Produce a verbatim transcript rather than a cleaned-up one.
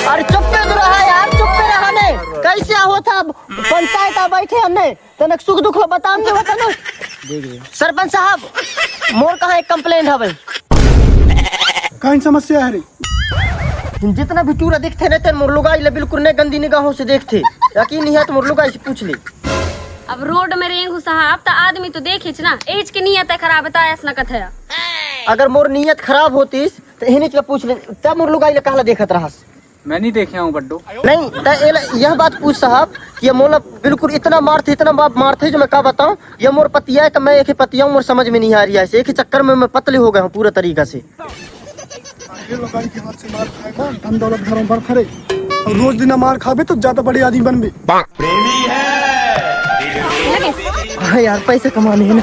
अरे चुप्पे तो रहा यार, चुप्पे रहा ने। कैसे हो था पंचायत आ बैठे हमने, तनक सुख दुख बताम दे तने। सरपंच साहब, मोर कहाँ एक कंप्लेंट हवे। कौन समस्या है रे? जितना भी टूरा दिखथे ना, तेन मोर लुगाई ले बिल्कुल ने गंदी निगाहों से देखथे। यकीन नहीं है तो मोर लुगाई से पूछ ले। अब रोड में रेंगहू साहब, त आदमी तो देखेच ना, एज के नियत है खराब, त ऐस ना कथे। अगर मोर नियत खराब होतीस, त इन्हीं से पूछ ले, तब मोर लुगाई ले कहला देखत रहस। मैं नहीं देखे हूँ बड्डो। नहीं, त एला यह बात पूछ साहब कि ये मोला बिल्कुल इतना मारथे, इतना मा-, मारथे जो मैं का बताऊँ। ये मोर पतिया है कि मैं एक ही पतिया हूँ, मोर समझ में नहीं आ रही है। एक ही चक्कर में मैं पतली हो गया हूँ पूरा तरीका से। ये लुगाई के हाथ से मार खाए ना, धन दौलत घरों भर फरे। और रोज दिन मार खाबे तो ज्यादा बड़े आदमी बनबे। हाँ यार, पैसे कमाने हैं ना।